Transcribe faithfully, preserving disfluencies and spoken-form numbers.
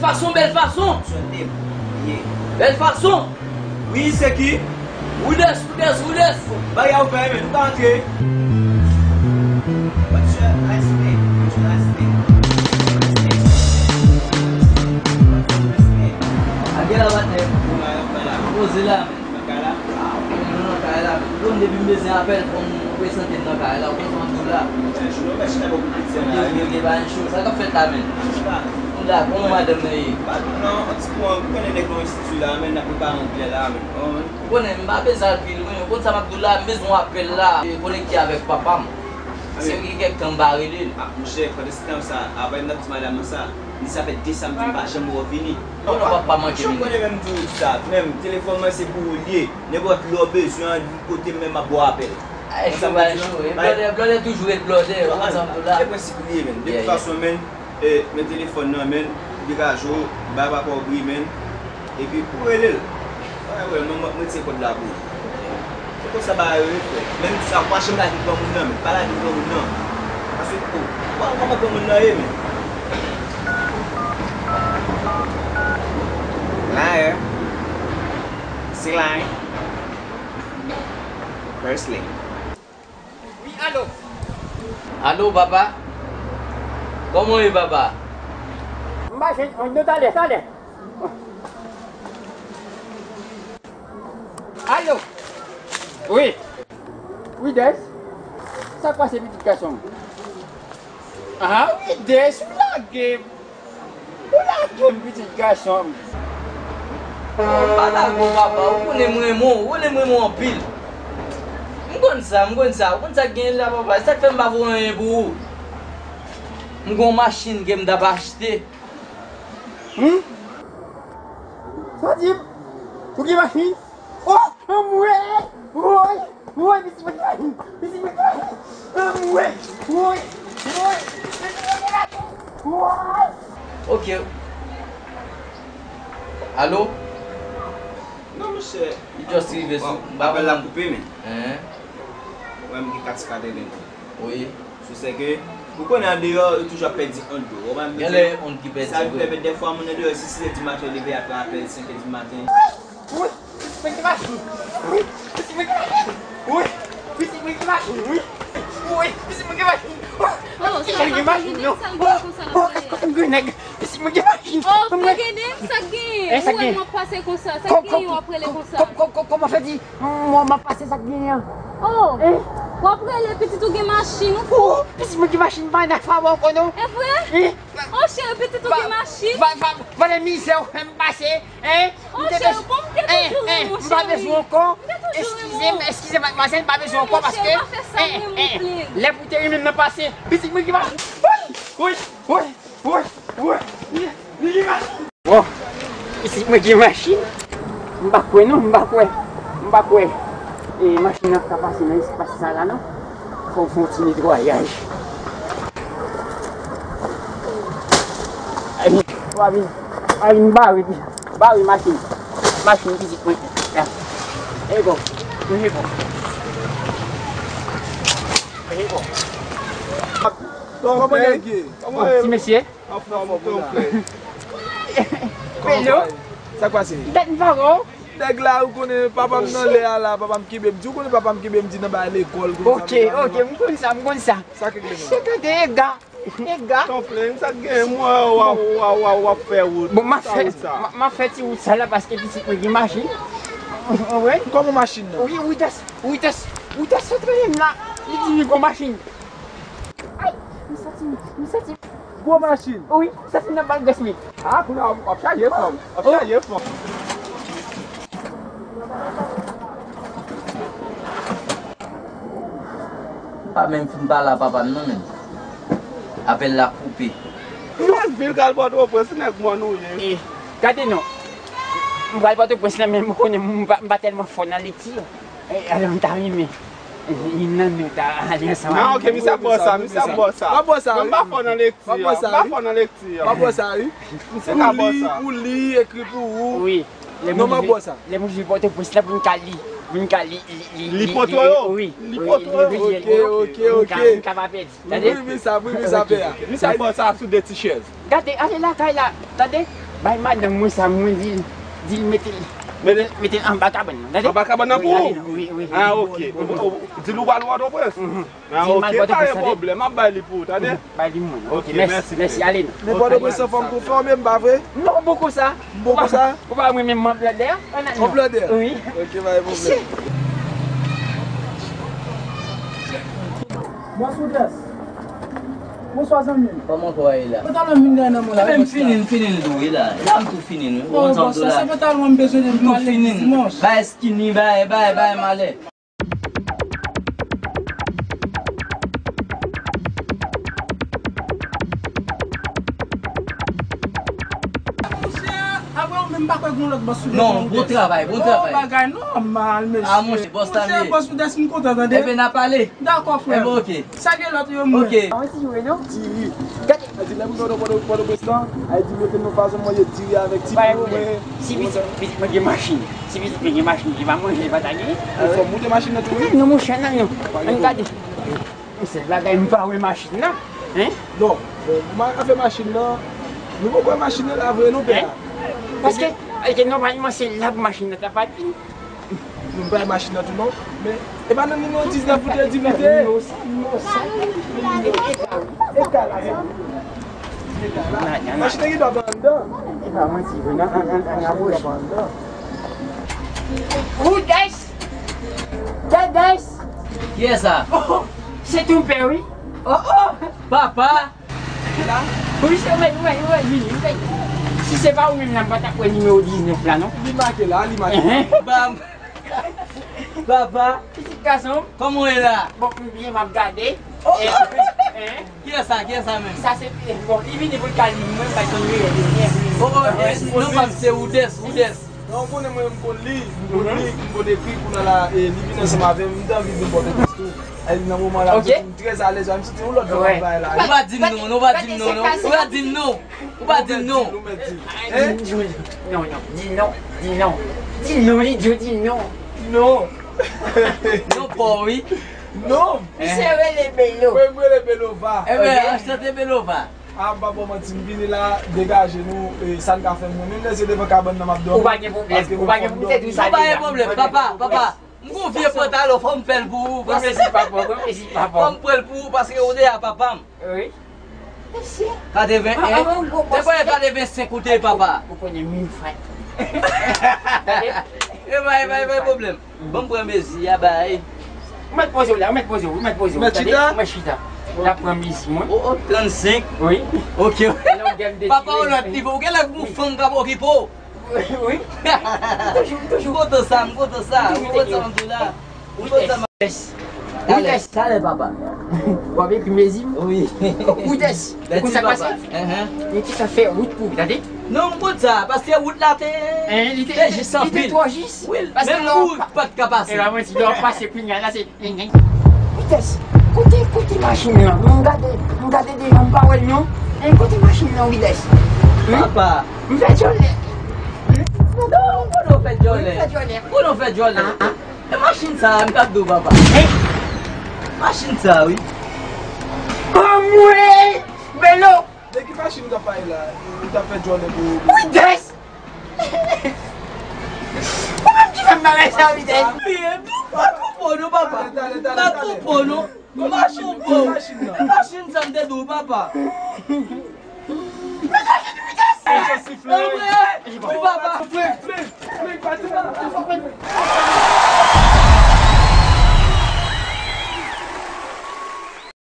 Fason, bèl fason. Bèl fason. Wi, se ki? Rudes, Rudes, Rudes. Bagay a ouvè, men nou ka antre. What's your last name? What's your last name? What's your last name? What's your last name? A gen la, patnè. Poze la. Nan kay la? Ah, mwen nan kay la. Bon, depi m bezwen apèl, fò m prezante m nan kay la. Ou konn sa m di w la. Mwen chita bò kote tè la. Yo, yo, yo, pa yon cho. Sa k ap fèt la menm? Chita. Ou la, kòman madanm nan ye? Pa non, yon ti pwen, ou konnen nèg nan enstiti la, men n ap prepare yon klè la, men. Ou konnen, m pa bezwen al pi lwen. Ou konn sa m ap di w la, m bezwen yon apèl la. E konekte avèk papa m. Se yon kèk tan m pa rele l. Ah, monchè, pandan se tan sa, apre m t ap di madanm nan sa, li sa fè de samdi m pa janm wè w vini. Non, non, pa, pa manke vini. Ou konnen menm di w sa, menm telefòn mwen se pou ou l ye. Nenpòt lè w bezwen an, kote m menm m ap ba w apèl. Ay, cho, ay, cho. E blòdè, blòdè toujou ret blòdè, ou konn sa m di w la. Se prensip li ye, menm. De tout fason, menm, e, men telefòn nan, menm, degaje w, bay papa w bri, menm. Epi, pou rele l. Ay, wè, mwen, mwen, mwen se kòd la pou ou. Se konsa bagay yo ye, frè. Menm sa, pa janm lage granmoun nan, menm. Pa lage granmoun nan. Paske, o, ou pa wè kòman granmoun nan ye, menm. Liar. Se la, hein? First lady. Wi, alo. Alo, papa? Kòman w ye, papa? M pa jwenn anyen, talè, talè. Alo. Wi. Wi, Des. Sa k pase, pitit gason m? Ah, wi, Des, ou lage m. Ou lage m, pitit gason m. Ou pa lage w, papa. Ou konnen m renmen w. Ou konnen m renmen w anpil. M konn sa, m konn sa. Ou konn sa k genyen la, papa. Sa k fè m pa voye anyen pou ou? M gen yon machin ke m t ap achte. Hmm? Sa di m? Ou gen machin? Oh, anmwey! Woy! Woy, pitit mwen ki machin! Pitit mwen ki machin! Anmwey! Woy! Woy! Pitit mwen ki machin! Woy! Ok. Alo? Non, monchè. Li just rive sou. Bon, apèl la koupe, men. Hein? Wè, m gen kat kat ede nou. Wi. Sou se ke, ou konnen andeyò, yo toujou ap pèdi onn yo. Ou pa menm. Genlè onn ki pèdi, wi. Sa vin pèmèt dèfwa moun andeyò, si sis è di maten, yo leve, apre apèl senk è di maten. Wi, pitit mwen ki machin. Wi, pitit mwen ki machin. Wi, pitit mwen ki machin. Wi, pitit mwen ki machin. Oh, pitit mwen ki machin, non. Oh, oh, kote m gen nèg? Pitit mwen gen machin. Oh, frè Gede, sa k genyen? Eh, sa k genyen? Ou wè m ap pase konsa, sa k genyen w ap rele konsa? Kòman fè di, mwen m ap pase sa k genyen an? Oh, w ap rele pitit ou gen machin, ou fou? Oh, pitit mwen gen machin, pa nan fwa ankò non. E vre? Eh. Oh, cheri, pitit ou gen machin? Va, va, va, vale mizè ou fè m pase, hein? Oh, cheri, bon, m te toujou renmen w, cheri. M pa bezwen ankò. M te toujou renmen w. Eskize m, eskize m, madmwazèl, m pa bezwen ankò paske, eh, eh, lè pou te renmen m nan pase, pitit mwen gen machin. Wi, wi, wi. Woy, woy, woy. Bon, isit mwen gen machin. M pa kwè non, m pa kwè. M pa kwè. E machin nan ka pase nan espas sa la non. Fò m fè yon ti netwayaj. Ay, pa vin, pa vin bare, bare machin. Machin pitit mwen. E bon, e bon. E bon. Kòman nèg ye? Ti mesye. Anfòm, tonton frè. Hello. Sa k pase? Dat m pa wè w. Nèg la, ou konnen papa m nan lè a la, papa m kenbe m di, ou konnen papa m kenbe m di nan bay lekòl, konn sa. Ok, ok, m konn sa, m konn sa. Sa k regle nou? Se tande ega, ega. Tonton frè, sa k gen, mwen, w ap, w ap, w ap, w ap fè wout. Bon, m ap fè, m ap fè ti wout sa la paske pitit mwen gen machin. Wi. Kòman machin nan? Wi, wi, das, wi, das, wi, das, sa treye m la. Li di li gon machin. Ay, m santi, m santi. Gwo machin. Wi, sa se nan bal gès wi. Ah, kounye a w ap chaje fanm. W ap chaje fanm. M pa menm fin pale a papa m non menm. Apèl la koupe. Nèg vil kal Pòtoprens, nèg mòn ou ye. Eh, gade non. M pral Pòtoprens la, men m konnen m pa, m pa tèlman fò nan lekti. Eh, alò, m ta renmen youn nan nou ta ale ansanm avè m. Non, ok, misye ap ba w sa, misye ap ba w sa. W ap ba w sa, wi. Mwen m pa fò nan lekti, m pa fò nan lekti. W ap ba w sa, wi. Misye ka ba w sa. Pou li, pou li, ekri pou ou. Wi. Non, m ap ba w sa. Lè m rive Pòtoprens la, pou m ka li, pou m ka li, li, li, li poto yo? Wi. Li poto yo? Ok, ok, ok. Pou m ka pa pèdi. Tande? Wi, wi, sa, wi, wi, sa fè a. Misye ap ba w sa sou de ti chèz. Gade, ale lakay la. Tande? Bay madanm mwen sa, mwen di l, di l mete l, mete l anba kabann nan, tande? Anba kabann nan pou ou? Wi, wi. Ah, ok. Di l ou pral Pòtoprens? Ah, ok, pa gen pwoblèm. M ap bay li pou ou, tande? Bay li mwen. Ok, mèsi, mèsi. Ale non. Men Pòtoprens an fòm konfòme, m pa vre? Non, bon konsa. Bon konsa? Ou pa mwen menm, m ap lòdè. An ap non. Wi. Ok, pa gen pwoblèm. Bonswa, zanmi m. Kòman kò a ye la? Pantalon m vin gade nan men w la. Ebyen, m fini, m fini l tou, wi la. La, m tou fini l, wi. Ou konn sa m di w la? Se pantalon an m bezwen depi m ale dimanch. Bay skinny, bay, bay, bay, malè. Monchè, apre ou menm pa kwè gen yon lòt bòs sou devan. Non, bon travay, bon travay. Bagay nòmal, mesye. Ah, monchè, bòs la. Monchè, bòs ou dèske m kontan tande. Ebyen, n a pale. Dakò, frè. Ebyen, ok. Salye lòt yo, mwen. Ok. Ay di lè m nan Pòtoprens lan, ay di mete nou fason manje diri avèk ti poul mwen. Si pitit, pitit mwen gen machin, si pitit mwen gen machin, li pa manje, li pa ta gen. Ou fè moute machin nan tou, wi. Non, monchè, nan, non. Ann gade. Se bagay m pa wè machin nan. Hein? Non, bon, m a fè machin nan. Nou poko wè machin nan la vre, non, pè a. Paske, e, nòmalman, se la pou machin nan ta pati. Nou bay machin nan tou non. Men, e pa nan nimewo diznèf ou te di m li te ye? Nimewo sa, nimewo sa. E kay la, se. Machin nan gen dwa pran anndan. E pa manti vre, nan, an, an, an, apwoche. Who this? That this? Kiyès sa? Oh, oh, se ton pè, wi. Oh, oh, papa. Wi, se, wi, wi, wi, wi, wi. Si se pa ou menm nan, m pa t ap wè nimewo diznèf la, non. Li make la, li make la. Bam. Papa. Pitit gason. Kòman w ye la? Bon, m byen, m ap gade. Oh. Eh, eh. Kiyès sa, kiyès sa menm? Sa se, bon, li vini pou l ka li mwen, m pa konn reyèl li. Oh, oh, eh, non, pap, se Woudes, Woudes. Non, ou konnen mwen, m konn li, m konn li, m konn ekri, kounye a la, e, li vin ansanm avè m, m te anvi vin Pòtoprens tou. E, nan moman la, m santi m trè alèz, m santi yon lòt jan m ap bay la. Ou pa di m non, non, ou pa di m non, non, ou pa di m non, ou pa di m non. Hein? Non, non, di non, di non. Di non, li di, di non. Non. Non, pa wi. Non. Misye rele Belo. Mwen, m rele Belova. Ebyen, anchante Belova. A, m pa ba w manti, m vini la, degaje nou, e, sa n ka fè, mwen menm lè se devan kabann nan m ap dòmi. Ou pa gen pwoblèm, ou pa gen pwoblèm, ou te di sa deja. Non, pa gen pwoblèm, papa, papa. M gon vye pantalon, fò m fè l pou ou, paske fò m pran l pou ou, paske ou deja papa m. Wi. Katreven en, depi katreven senk ou te papa. Ou konnen mil fwa. Tande? E pa, e pa, e pa pwoblèm. Bon, m pran mezi a bay. Ou mèt poze w la, ou mèt poze w, ou mèt poze w. Mèt chita. Ou mèt chita. N ap pran mezi mwen. O, o, trannsenk. Wi. Ok. Papa, ou lòt nivo. Ou gen lè gon fanm k ap okipe w. Wi. Toujou, toujou. M kontan sa, m kontan sa. M kontan sa, m di w la. M kontan sa. Talè, talè, papa. W ap ekri mezi m? Wi. Woudes. Ou konn sa k pase? Yon ti sa fè wout pou ou, tande? Non, m konn sa, paske wout la te, te jis anpil. Li te twò jis. Wi, paske menm wout pa t ka pase. E pa manti, lè w ap pase kounye a la, se Woudes, kote, kote machin nan? M gade, m gade devan, m pa wè l non. Kote machin nan, Woudes? Papa. M fè djòlè. Non, m konnen w fè djòlè. M fè djòlè. M konnen w fè djòlè. E machin sa a, m t ap di w, papa. Machin sa a, wi. Anmwey! Belo! De ki machin w t ap pale la? Ou t ap fè djòlè pou... Woudes! Ou menm ki fè m bagay sa, Woudes? Pa twoupe w non, papa. Pa twoupe w non. Pa twoupe w. Machin sa m te di w, papa. Wi, papa.